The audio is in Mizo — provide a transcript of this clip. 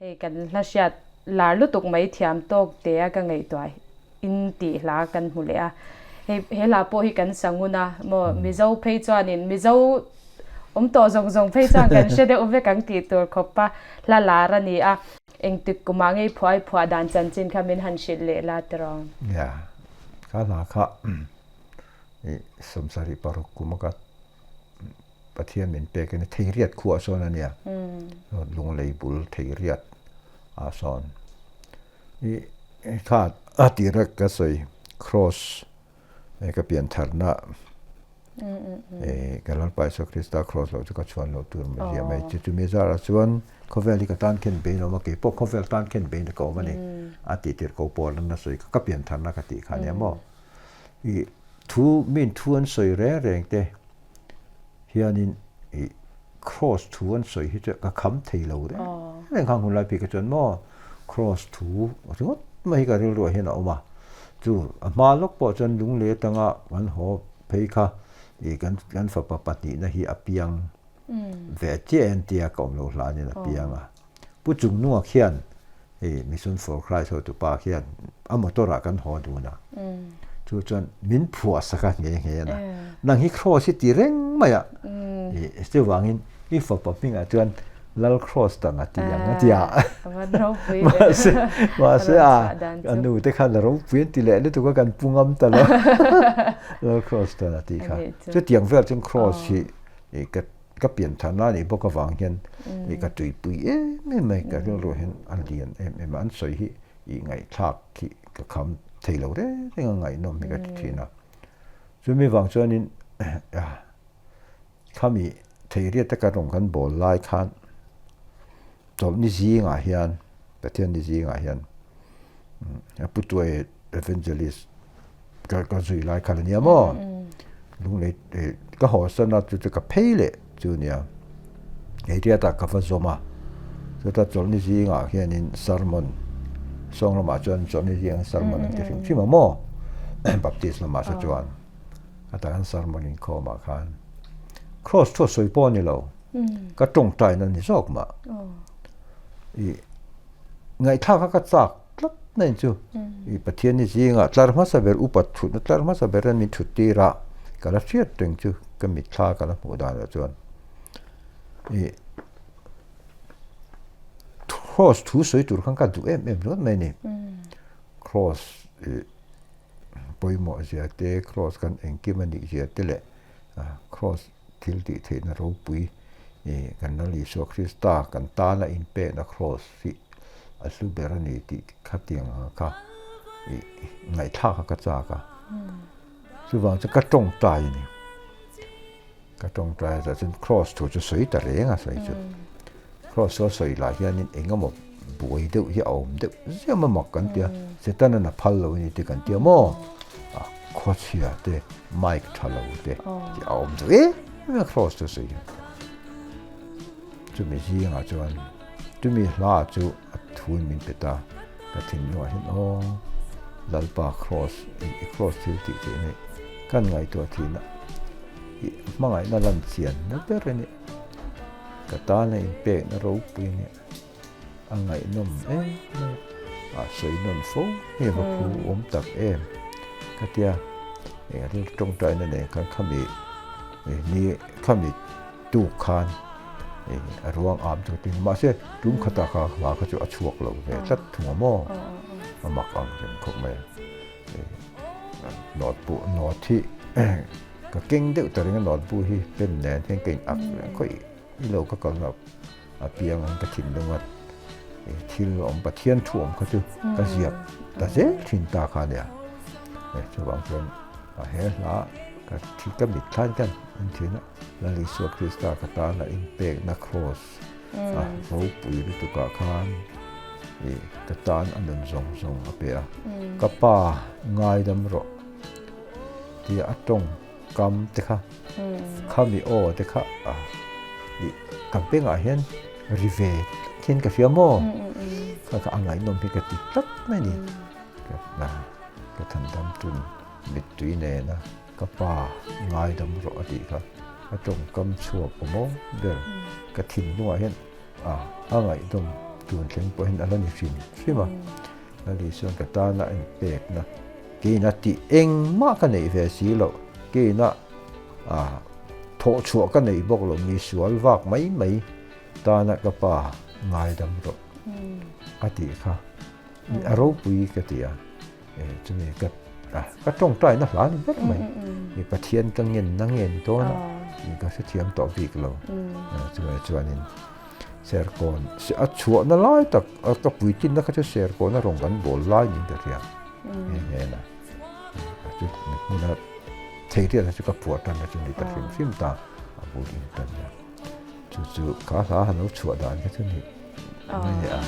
Hei kan hla hriat lar lutuk mai thiam tawk te a ka ngaihtuah in tih hla kan hmu leh a. Hei he hla pawh hi kan sa ngun a maw Mizo phei chuanin Mizo awm tawh zawng zawng phei chuan kan hre deuh vek ang tih tur khawp a hla lar a ni a. Engtik kumah ngei phuah i phuah dan chanchin kha min han hrilh leh la tiraw? Yeah, ka hla kha i 76 kum a ka Pathian min pek in Theiriat khuah sawn a nia, Lunglei bul Theiriat ah sawn i kha a tira ka sawi Cross ka pian tharna ka Lalpa Isua Krista Cross loh chu ka chhuan loh tur mai zia mai chu chumi zarah chuan khawvel hi ka tan khen bein a awm a keipawh khawvel tan khen bein ka awm a ni a tih tirh ko pawl an la sawi kha ka pian tharna ka tih kha nia maw i thu min thu an sawi reng reng te hianin i cross thu an sawi hi chu ka kham thei lo reng reng khang hun lai phei kha chuan maw cross thu ringawt mai hi ka rilruah hian a awm a, chu a hma lawk pawh chuan lunglei atanga kan haw phei kha i kan kan fapa pahnihna hi a piang ve chiah en tia ka awm loh hlanin a piang a, Pu Chungnunga khian hei Mission for Christ hotupa khian a motor ah kan haw dun a, chu chuan min phuah sak a nghe nghe a, nang hi cross hi ti reng mai a, chuvangin i fapa hmingah chuan Lal cross tang a ti ang a ti a, mahse mahse a a nu te khan a ropui an ti leh lutuk a kan pu ngam ta lo Lal cross tang a ti kha, chutiang vel chuan cross hi ka Ka pian than a nih bawk avang hian ih ka tuipui em em mai, ka rilru hian a lian em em a, an sawi hi ih ngaihthlak hi ka kham thei lo reng reng a ngaihnawm hi ka ti thin a. Chumi vang chuanin khami theiriat te ka rawn kan bawl lai khan chawlhni zingah hian Pathianni zingah hian a pu tuai evangelist ka ka zui lai khan ania maw lunglei ka haw san a chu chu ka phei leh chu nia hei riatah ka va zawm a chuta chawlhni zingah hianin sermon sawng lamah chuan chawlhni zingah sermon an ti hrim hrim a maw baptist lamah saw chuan a tah hian sermon inkhawmah khan cross thu a sawi pawh a ni lo ka tawngtaina a ni zawk mah. I ngaihthlak a ka chak tlat na in chu i Pathian ni zingah tlar hmasa ber upa thutna tlar hmasa ber an min thut tir a ka la hriat reng chu ka mitthla ka la hmuh danah chuan i cross thu sawi tur khan ka duh em em ringawt mai a ni cross i pawimawh zia te cross kan engkim a nih zia te leh cross Thil tih theihna ropui i kan Lal Isua Krista kan tana inpekna Kraws hi a hlu ber a ni tih khatiang ang kha i ngaihthlak a ka chak a. Chuvang chu ka tawngtai a ni. Ka tawngtai a chuan Kraws thu chu sawi ta reng a sawi chu. Kraws chu a sawi lah hianin eng emaw buai deuh hi a awm deuh ziam a mak kan tia, Setanan a phal lo a ni tih kan tia maw? A khawchhia te, mic tha lo te tih a awm deuh em em a Kraws chu sawi hian. Chumi zingah chuan chumi hla chu a thuin min pe ta, ka thinlungah hian aw Lalpa Kraws i Kraws thil tih theih a ni, kan ngaihtuah thina i hmangaihna lan chian na ber a ni. Ka tana inpekna ropui nia a ngaihnawm em mai a, a sawi nawn fo nge va phu awm tak em ka tia eng rilru tawngtaina nen khan khami ni khami tuk khan a ruang am chu ka ti mahse tum khata kha hla kha chu a chhuak lo ve tlat thung a maw a mak ang reng khawp mai a nawt pawh nawt hi. Ka keng deuh ta reng a notebook hi pen nen hian ka in ak reng khawih i lo ka kalna a piang ang ka thinlung a thil awm Pathian thu awm kha chu ka ziak ta zel thin ta kha nia chuvang chuan a he hla ka thi ka mit thlain khan an thin a Lal Isua Krista ka tana inpekna cross a ropui lutukah khan i ka tan a nun zawng zawng a pe a ka pa ngaidam rawh. Tia a tawng kam te kha khami aw te kha i ka bengah hian ri ve tlat hian ka hria maw kha kha a ngaihnawm hi ka ti tlat mai a ni ka than dam tun mittui nena ka pa ngaidam rawh a tih kha a tawngkam chhuak awm ber ka thinlungah hian a ngaihnawm. Tun thleng pawhin a la ni hrim hrim a. Lal Isuan ka tana a inpekna keina tih engmah ka neih ve si loh, keina thawh chhuah ka neih bawk loh, mi sual vak mai mai tana ka pa ngaidam rawh a tih kha a ropui ka ti a. Chumi ka ka tawngtaina hla ni ber mai. Mi Pathian ka ngen na ngen dawn a, ka hrethiam tawh bik lo. Chumi chuanin Serkawn a chhuahna lai tak a ka puitinna kha chu Serkawn a rawn kan bawl lai niin ka hria nghe nghe na. Chu hmuna thei riat chu ka phuah tan na chu ni ta hrim hrim ta a bul in tan a. Chu chu ka hla han lo chhuah dan kha chu ni mai a.